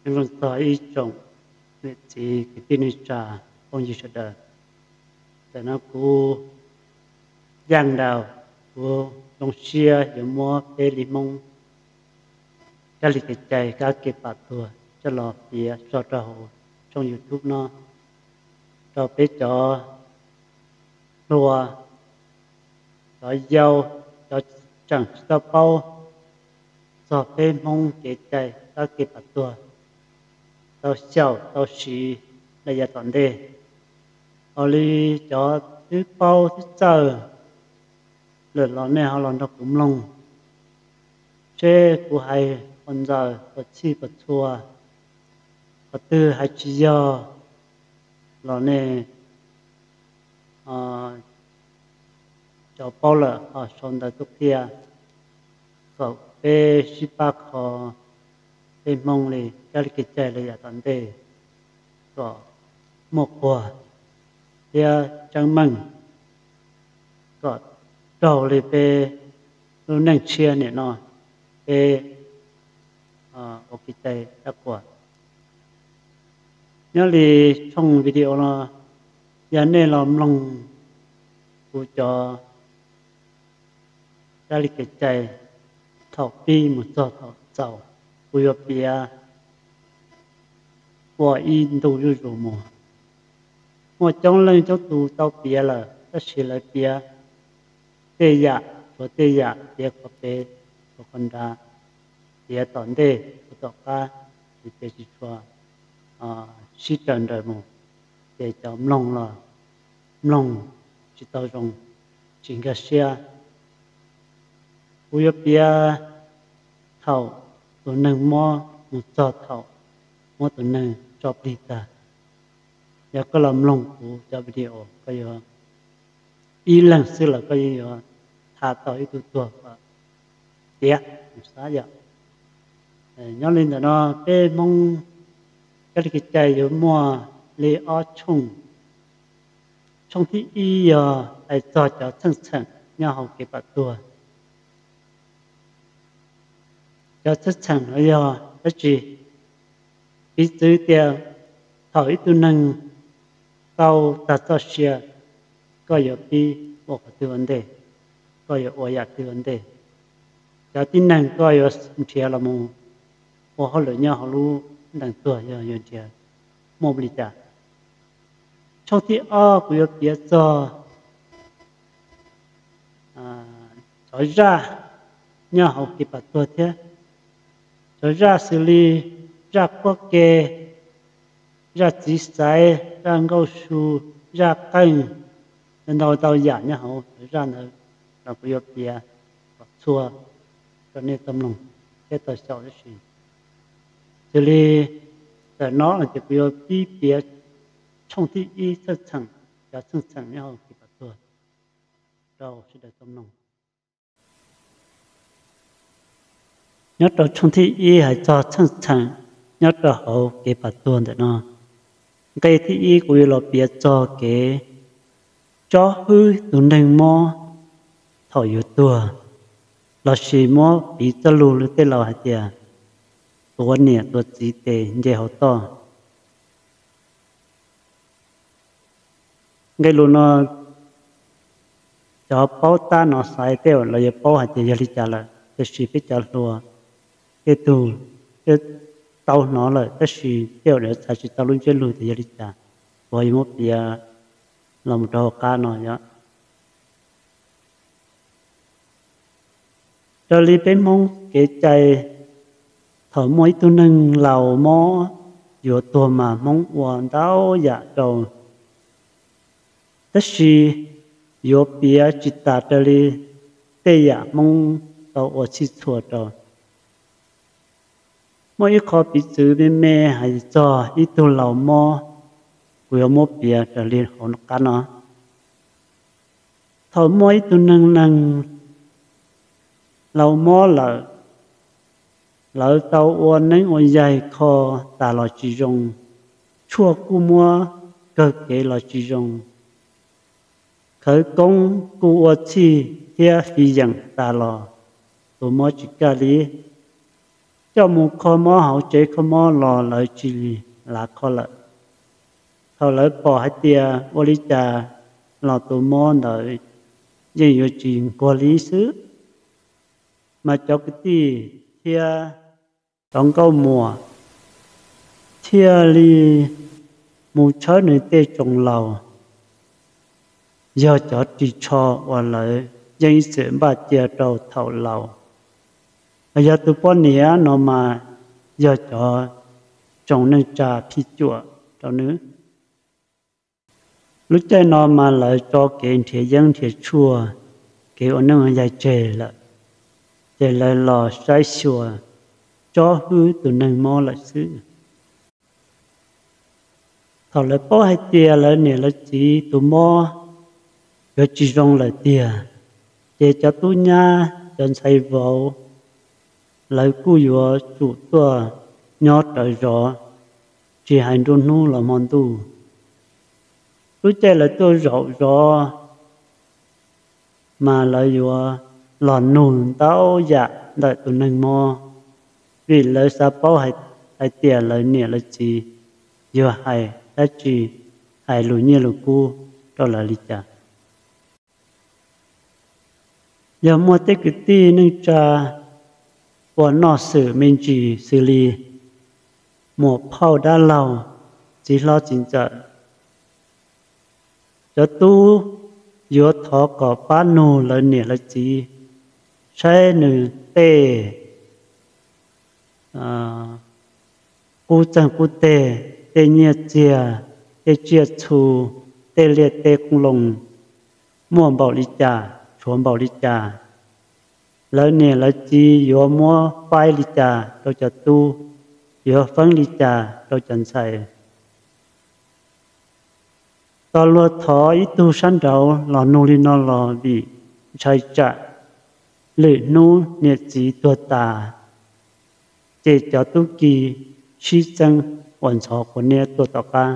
Nyob zoo txog ib tsoom niam txiv kwv tij neej tsa phooj ywg sawv daws. Ntawm no kuv Yaj Daus, kuv zoo siab yuav muab peb li Hmoob kab li kev cai kab kev pam tuag coj los piav tso rau hauv tshooj YouTube no rau peb cov hluas, cov yau, cov tseem tsis tau paub txog peb Hmoob kev cai kab kev pam tuag tau xyaum tau siv lawm yav tom ntej. Ho li cov twb paub twb txawj lawm los nej ho los nrog kuv mloog seb kuv hais qhov ntxaws qhov txhij qhov txhua, qhov twg hais tsis yog los nej cov paub lawm ho sau ntawv tuaj qhia, kom peb sib pab kho peb Hmoob li kab li kev cai lawm yav tom ntej kom muaj quag thiab tseeb meej, kom raug li peb lub neej tshiab nim no peb ua kev cai dab quas. Nyob li tshooj video no, yog nej los mloog kuv cov kab li kev cai thaum pib mus txog thaum xaus, kuv yuav piav ua ib ntu zuj zus mus. Muaj coob leej coob tus tau piav lawm tab sis lawv piav tej yam, tshuav tej yam piav qhov pem, tshuav qhov nrad, piav tom ntej tshuav tom qab, ces piav tsis tshua sib raws nraim mus, ces cov mloog los mloog tsis tau zoo, tsis nkag siab. Kuv yuav piav thaum tus neeg mob mus txog thaum muab tus neeg tso plig tag. Yog koj los mloog kuv cov video, koj yuav ib leeg xwb los koj yeej yuav tham tau ib tug tuag kom tiav mus xav yom. Nyob li ntawm no peb Hmoob kab li kev cai yuav muaj li ob tshooj. Tshooj thib ib yog hais txog cov txheej txheem nyob hauv kev pam tuag. Cov txheej txheem no yog dab tsi? Piv txwv tias thaum ib tug neeg tau tag txoj sia, koj yuav pib ua qhov twg ua ntej, koj yuav ua yam twg ua ntej, cov tib neeg koj yuav nrhiav los mus ua hauj lwm nyob hauv lub ntees tuag yog yuav nrhiav muaj li cas. Tshooj thib ob kuv yuav piav txog cov zaj nyob hauv kev pam tuag thiab. Cov zaj xws li zaj qhuab ke, zaj txiv xaiv, zaj nkauj su, zaj qeej, ntau ntau yam nyob hauv cov zaj ntawd los kuv yuav piav kom txhua rau nej tau mloog thiab tau xyaum tab sis. Xws li ntawm no ces kuv yuav pib piav tshooj thib ib txheej txheem, cov txheej txheem nyob hauv kev pam tuag rau sawv daws tau mloog. Nyob rau tshooj thib ib hais txog txheej txheem nyob rau hauv kev pam tuag ntawm no. Nqe thib ib kuv yuav los piav txog kev tsob hwb tus neeg mob thaum yuav tuag, lossis muab piv txoj lus li tej laus hais tias tuav niam tuav txiv tes nce hauv toj. Nqe lus no cov paub tab no xaiv tej zaum lawv yuav paub hais tias yog li cas lawm, tiam sis peb cov hluas tej tug twb tau hnov lawm tab sis tej zaum lawv txhais tsis tau lub ntsiab lus tias yog li cas, kuv yuav muab piav los mus rau hauv qab no yom. Raws li peb Hmoob kev cai, thaum muaj ib tug neeg laus mob yuav tuag mas Hmoob ua ntau yam rau, tab sis yuav piav tsis tas raws li tej yam Hmoob tau ua txhij txhua rau. Muaj ib qho piv txwv me me hais txog ib tug laus mob, kuv yuav muab piav raws li hauv qab no. Thaum muaj ib tug neeg neeg laus mob lawm, lawv tau ua neeb ua yaig kho tas los tsis zoo, tshuaj kuj muab kawg kev los tsis zoo, khawv koob kuj ua txhij thiab fiv yeem tas los tus mob tsis kaj li. coj mus kho mob hauv tsev kho mob los lawv tsis lav kho lawm. Thaum lawv pom hais tias ua li cas los tus mob ntawd yeej yuav tsis nquag li xwb, mas cov kwv tij thiab cov nkauj muam thiaj li mus tshawb nws tej tsoos laus, yog cov ris tsho uas lawv yeej ib txwm npaj cia rau thaum laus. Yog tus poj niam no mas yog cov tsoos neej tsa phij cuam rau nws. Lub caij no mas lawv tso kev nrhiav yeeb nrhiav tshuaj, kev ua neej ua yaig tseg lawm, ces lawv los saib xyuas tsob hwb tus neeg mob lawm xwb. Thaum lawv paub hais tias lawv niam lawv txiv tus mob yuav tsis zoo lawm tiag, ces cov tub nyab cov ntxhais vauv lawv kuj yuav tsum tuaj nyob rawv zov, tsis hais nruab hnub los hmo ntuj. Lub caij lawv tuaj zaum zov mas lawv yuav los nug ntau yam ntawm tus neeg mob, vim lawv xav paub hais tias lawv niam lawv txiv yuav hais dab tsi, hais lus nyiaj lus kub rau lawv li cas. Yog muaj tej kwv tij neej tsa uas noj xwm me ntsis xws li muam phauj dab laug, txiv hlob txiv ntxawm, cov tub yuav thov kom pab nug lawv niam lawv txiv saib nws tej qub txeeg qub teg, tej nyiaj txiag, tej tsiaj txhu, tej liaj teb qoob loo muaj npaum li cas, tshuav npaum li cas, lawv niam lawv txiv yuav muab faib li cas rau cov tub, yuav feeb li cas rau cov ntxhais. Tau luag thov ib tug sab nraud los nug li no los vim ntshai tsam lwm hnub niam txiv tuag tas, ces cov tub ki sib txeeb ua ntxhov quav niab tuaj tom qab.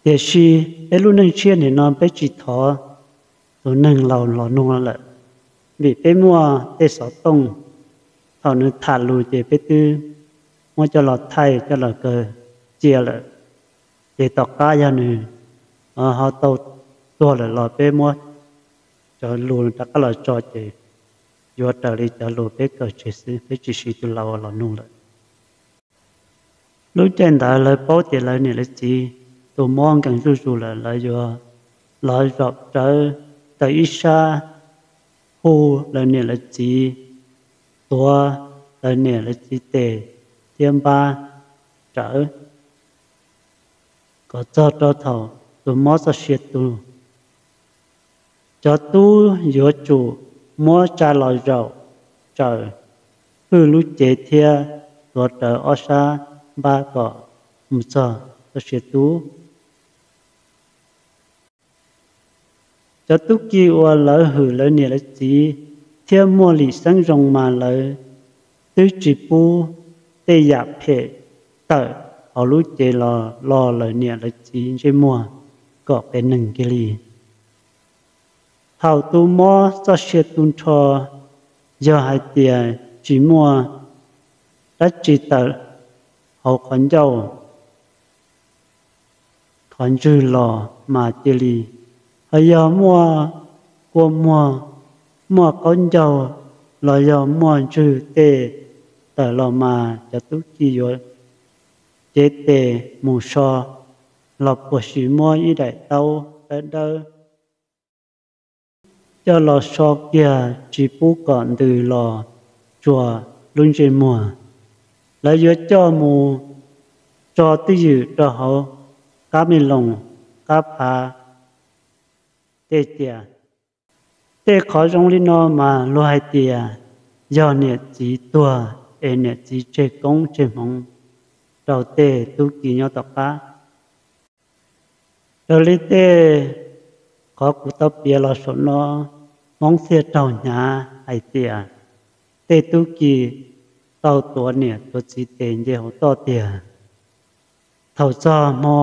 Tiam sis peb lub neej tshiab nim no peb tsis thov tus neeg laus los nug lawm, vim peb muaj tej xov tooj, thaum nws tham lus ces peb twb muab coj los thaij coj los kaw cia lawm. Ces tom qab yog nws ho tau tuag lawm los peb muab cov lus rov qab los tso ces yuav raws li cov lus peb kaw tseg xwb, peb tsis siv tus laus los nug lawm. Lub caij ntawd lawv paub tias lawv niam lawv txiv tus mob nkees zuj zus lawm, lawv yuav los zaum rawv tawm ib sab hu lawv niam lawv txiv, tuav lawv niam lawv txiv tes thiab npab rawv kom txog rau thaum tus mob txoj sia tu. Cov tub yuav tsum muab tsa los zaum tsaws hwj lub cev thiab tuav rawv ob sab npab kom mus txog txoj sia tu. Cov tub ki uas lawv hwm lawv niam lawv txiv thiab muaj lim xeeb zoo mas lawv twb tsis pub tej yam phem tawm hauv lub cev los lo lawv niam lawv txiv ntsej muag kom qias neeg kiag li. Thaum tus mob txoj sia tu nrho, yog hais tias tsis muaj dab tsi tawm hauv qhov ncauj qhov ntswg los mas cia li, ho yog muaj kua muag, muaj qaub ncaug los yog muaj ntswg tej tawm los mas cov tub ki yuav cev tes mus so los puas sis muab ib daim taub dawb dawb coj los so kiag tsis pub kom ntws los tsuas lub ntsej muag. Lawv yuav coj mus tso twj ywm rau hauv qab me loos, qab phav, tej cia. Tej qhov zoo li no mas luag hais tias yog niam txiv tuag es niam txiv tseg koob tseg hmoov rau tej tub ki nyob tom qab. Raws li tej qhov kuv tau piav los saum no, Hmoob thiaj raug hnyav hais tias tej tub ki tau tuav niam tuav txiv tes nce hauv toj tiag. Thaum txog hmo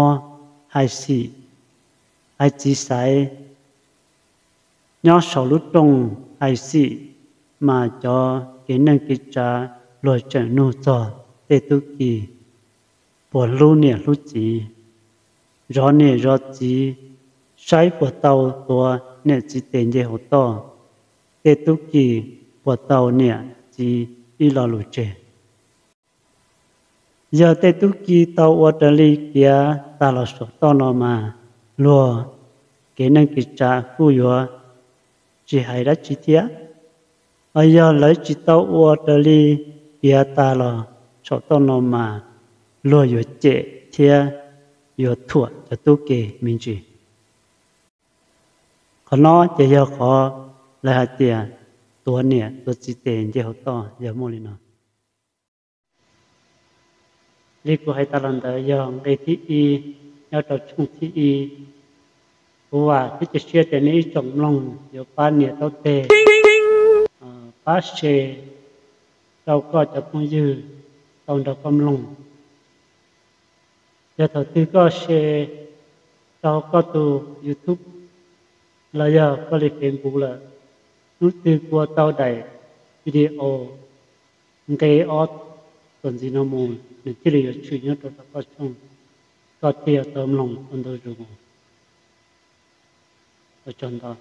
hais xim, hais txiv xaiv nyob saum lub rooj hais xim, mas cov kev neej kev tsav luag tseem nug txog tej tub ki puas hlub niam hlub txiv, zov niam zov txiv, saib puas tau tuav niam txiv tes nce hauv toj, tej tub ki puas tau niam txiv ib lo lus tseg. Yog tej tub ki tau ua raws li piav tag los saum toj no mas luag kev neej kev tsav kuj yuav tsis hais dab tsi thiab. Ho yog lawv tsis tau ua raws li piav tag los saum toj no mas luag yuav cem thiab yuav thuam cov tub ki me ntsis. Qhov no ces yog qhov lawv hais tias tuav niam tuav txiv tes nce hauv toj yog muaj li no. Li kuv hais tas los ntawd yog nqe thib ib nyob rau tshooj thib ib. Kuv vam thiab cia siab tias nej ib tsoom mloog yuav pab nias taub teg, pab share rau koj cov phooj ywg tau nrog koj mloog. Yog thaum twg koj share rau koj tus YouTube los yog koj li Facebook lawm, hnub twg kuv ua tau daim video nqe ob txuas ntxiv no mus nws thiaj li yuav tshwm nyob rau tom koj tshooj, koj thiaj yuav tau mloog tau ntau zaus. Ua tsaug ntau.